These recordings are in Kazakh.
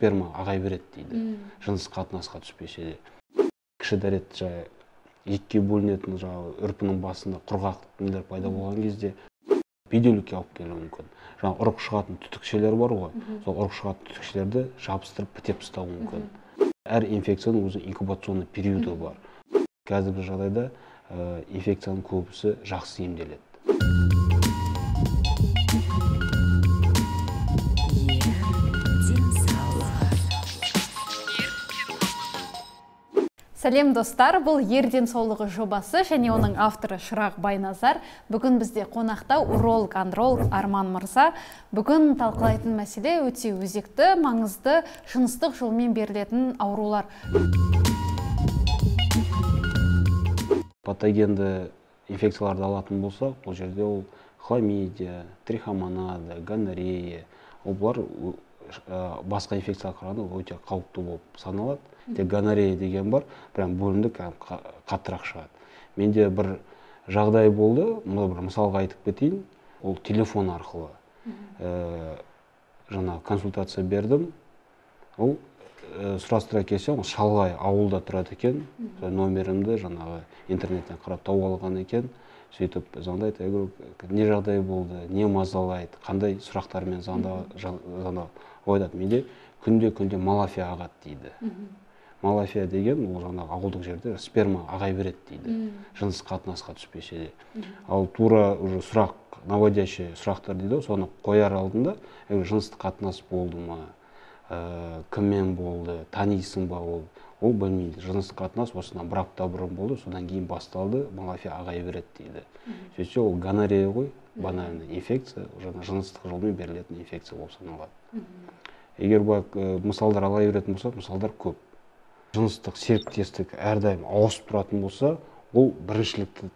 Сперма ағай береді дейді, жыныстық қатынасқа түспесе де. Кіші дәрет жай екіге бөлінетін жаңағы үрпінің басында құрғақ нелер пайда болған кезде бедеулікке алып келуі мүмкін. Жаңа ұрық шығатын түтікшелер бар ғой, сол ұрық шығатын түтікшелерді жабыстырып бітеп тастауы мүмкін. Әр инфекцияның өзінің инкубационный периоды бар. Қазіргі жағдайда инфекцияның көбісі жақсы емделеді. Сәлем достар, бұл Ер денсаулығы жобасы және оның авторы Шырақ Байназар. Бүгін бізде қонақта уролог, андролог Арман мырза. Бүгін талқылайтын мәселе өте өзекті, маңызды, жыныстық жолмен берілетін аурулар. Патогенді инфекцияларды алатын болсақ, бұл жерде ол хламидия, трихомонада, гонорея, ол бұлар басқа инфекцияға қарағанда өте қауіпті болып саналады. Тек гонорея деген бар, прям бөлінді, қаттырақ шығады. Менде бір жағдай болды, мұны бір мысалға айтып кетейін, ол телефон арқылы жаңа консультация бердім. Ол сұрастыра келсем, ол шалғай ауылда тұрады екен, номерімді жаңағы интернеттен қарап тауып алған екен. Сөйтіп звондайды, я говорю, не жағдай болды, не мазалайды, қандай сұрақтармен звондап айтады. Менде күнде-күнде малафия ағады дейді. Малафия деген ол жаңағы ауылдық жерде сперма ағай береді дейді, жыныстық қатынасқа түспесе де. Ал тура уже сұрақ, наводящий сұрақтар дейді, соны қояр алдында жыныстық қатынас болды ма, кіммен болды, танисың ба, ол білмейді. Жыныстық қатынас осыдан бір апта бұрын болды, содан кейін басталды, малафия ағай береді дейді. Сөйтсе ол гонорея ғой, банальный инфекция, жаңа жыныстық жолмен берілетін инфекция болып саналады. Егер былай мысалдар ала беретін болсақ, мысалдар көп. Жыныстық серіктестік әрдайым ауысып тұратын болса, ол біріншілікті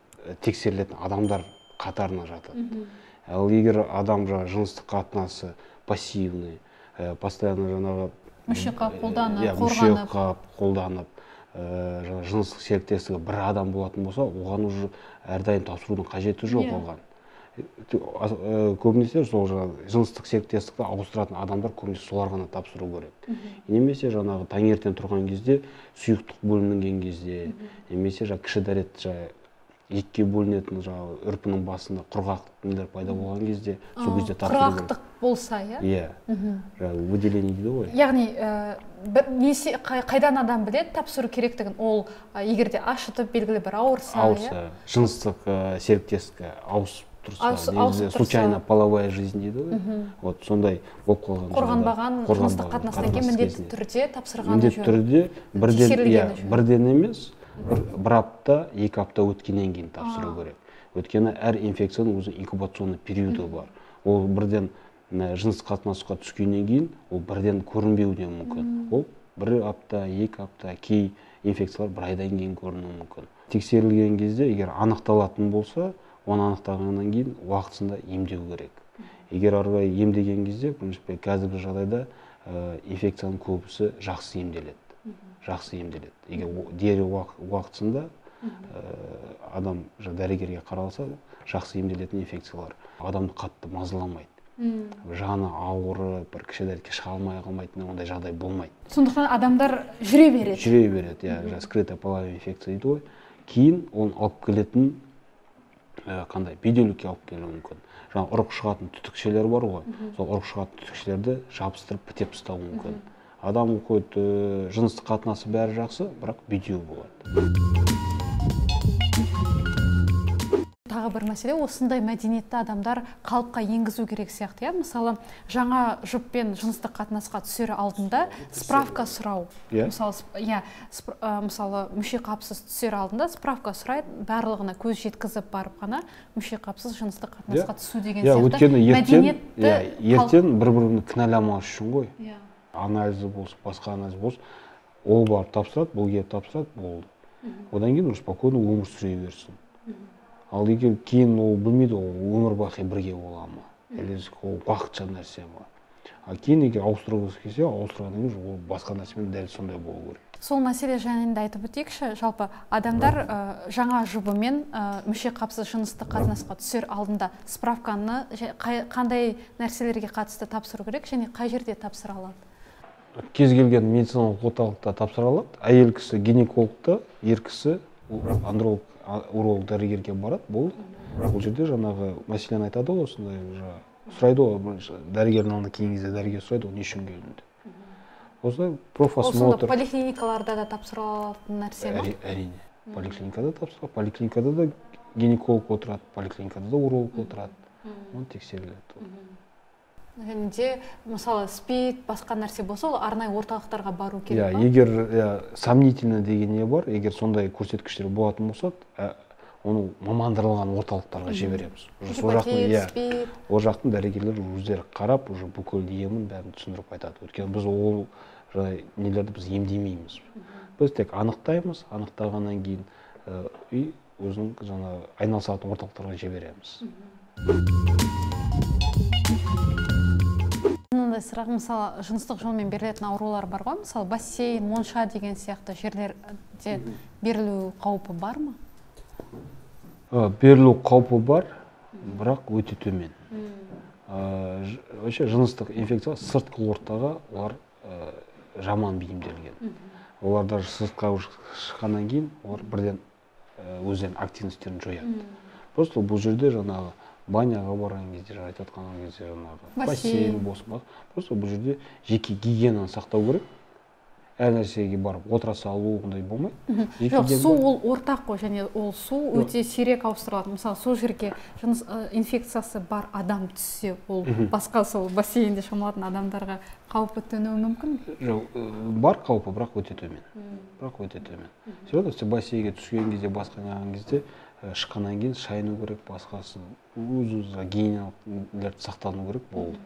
тексерілетін адамдар қатарына жатады. Ал егер адам жаңа жыныстық қатынасы пассивный, постоянно жаңағы мүшеқап қолданып, мүшеқап қолданып, жыныстық серіктестігі бір адам болатын болса, оған уже әрдайым тапсырудың қажеті жоқ оған. Көбінесе сол жыныстық серіктестікті ауыстыратын адамдар көбінесе солар ғана тапсыру керек. Немесе жаңағы таңертең тұрған кезде сұйықтық бөлінген кезде, немесе жаңа кіші дәрет екіге бөлінетін жаңағы үрпінің басында құрғақ нелер пайда болған кезде, сол кезде тапсыру керек. Құрғақтық болса, иә? Иә. Жаңағы выделение дейді ғой. Яғни, қайдан адам біледі тапсыру керектігін? Ол егер де ашытып белгілі бір ауырса, ауырса, жыныстық серіктестік ауысып тұрса, случайно половая жизнь дейді ғой. Вот сондай болып қалған. Қорғанбаған жыныстық қатынастан кейін міндетті түрде тапсырғаны жөн. Міндетті түрде бірден емес, бір апта, екі апта өткеннен кейін тапсыру керек. Өйткені әр инфекцияның өзінің инкубационный периоды бар. Ол бірден жыныстық қатынасқа түскеннен кейін ол бірден көрінбеуі де мүмкін. Ол бір апта, екі апта, кей инфекциялар бір айдан кейін көрінуі мүмкін. Тексерілген кезде егер анықталатын болса, оны анықтағаннан кейін уақытысында емдеу керек. Егер ары қарай емдеген кезде, в принципе, қазіргі жағдайда инфекцияның көбісі жақсы емделеді. Жақсы емделеді. Егер дері уақытысында адам дәрігерге қаралса, жақсы емделетін инфекциялар. Адамды қатты мазаламайды. Жаны ауырып, бір кіші дәретке шыға алмай қалмайтын ондай жағдай болмайды. Сондықтан адамдар жүре береді. Жүре береді, иә, скрытая половая инфекция дейді ғой. Кейін оны алып келетін қандай бедеулікке алып келуі мүмкін. Жаңа ұрық шығатын түтікшелер бар ғой, сол ұрық шығатын түтікшелерді жабыстырып бітеп тастауы мүмкін. Адам уходит, жыныстық қатынасы бәрі жақсы, бірақ бедеу болады. Тағы бір мәселе, осындай мәдениетті адамдар қалыпқа енгізу керек сияқты, иә? Мысалы, жаңа жұппен жыныстық қатынасқа түсер алдында справка сұрау. Мысалы, иә, мысалы, мүшеқапсыз түсер алдында справка сұрайды, барлығына көз жеткізіп барып қана мүшеқапсыз жыныстық қатынасқа түсу деген сияқты. Өйткені ертең бір-бірін кінәламау үшін ғой. Анализі болсын, басқа анализ болсын, ол барып тапсырады, бұл келіп тапсырады, болды. Одан кейін уже спокойно өмір сүре берсін. Ал егер кейін ол білмейді, ол өмір бақи бірге бола ма, или ол уақытша нәрсе ма. Ал кейін егер ауыстырғысы келсе, ауыстырғаннан кейін ол басқа нәрсемен дәл сондай болу керек. Сол мәселе жайында айтып өтейікші. Жалпы адамдар жаңа жұбымен мүшеқапсыз жыныстық қатынасқа түсер алдында справканы қандай нәрселерге қатысты тапсыру керек және қай жерде тапсыра алады? Кез келген медициналық орталықта тапсыра алады. Әйел кісі гинекологта, ер кісі андролог, уролог дәрігерге барады, болды. Ол жерде жаңағы мәселені айтады ғой, осындай уже сұрайды ғой, дәрігердің алдына келген кезде дәрігер сұрайды ғой, не үшін келдің деп. Осылай профосмотр. Ол поликлиникаларда да тапсыра алатын нәрсе ме? Әрине. Поликлиникада тапсырады, поликлиникада да гинеколог отырады, поликлиникада да уролог отырады. Оны тексеріледі. Және де, мысалы, СПИД, басқа нәрсе болса, ол арнайы орталықтарға бару керек па? Егер сомнительно деген не бар, егер сондай көрсеткіштер болатын болса, оны мамандырылған орталықтарға жібереміз. Ол жақтың дәрігерлері өздері қарап, уже бүкіл емін бәрін түсіндіріп айтады. Өйткені біз ол нелерді біз емдемейміз. Біз тек анықтаймыз, анықтағаннан кейін өзінің жаңағы айналысатын орталықтарға жібереміз. Мынандай сұрақ, мысалы, жыныстық жолмен берілетін аурулар бар ғой, мысалы, бассейн, монша деген сияқты жерлерде берілу қаупі бар ма? Берілу қаупі бар, бірақ өте төмен. Вообще жыныстық инфекция сыртқы ортаға олар жаман бейімделген. Олар даже сыртқа шыққаннан кейін олар бірден өздерінің активностьтерін жояды. Просто бұл жерде жаңағы баняға барған кезде, айтып жатқан кезде жаңағы бассейн болсын, просто бұл жерде жеке гигиенаны сақтау керек. Әр нәрсеге барып отыра салу ондай болмайды. Жоқ, су ол ортақ қой, және ол су өте сирек ауыстырылады. Мысалы, сол жерге жыныс инфекциясы бар адам түссе, ол басқа сол бассейнде шомылатын адамдарға қаупі төнуі мүмкін? Жоқ, бар қаупі, бірақ өте төмен. Бірақ өте төмен. Себебі бассейнге түскен кезде, басқа неған кезде, шыққаннан кейін шайыну керек, басқасын өз-өзі гигиеналық нелерді сақтану керек болды.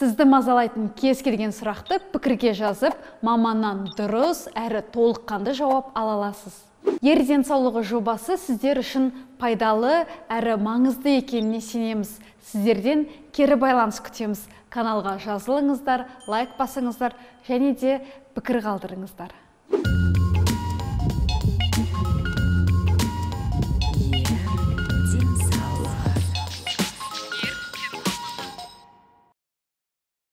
Сізді мазалайтын кез келген сұрақты пікірге жазып, маманнан дұрыс әрі толыққанды жауап ала аласыз. Ер денсаулығы жобасы сіздер үшін пайдалы әрі маңызды екеніне сенеміз. Сіздерден кері байланыс күтеміз. Каналға жазылыңыздар, лайк басыңыздар және де пікір қалдырыңыздар.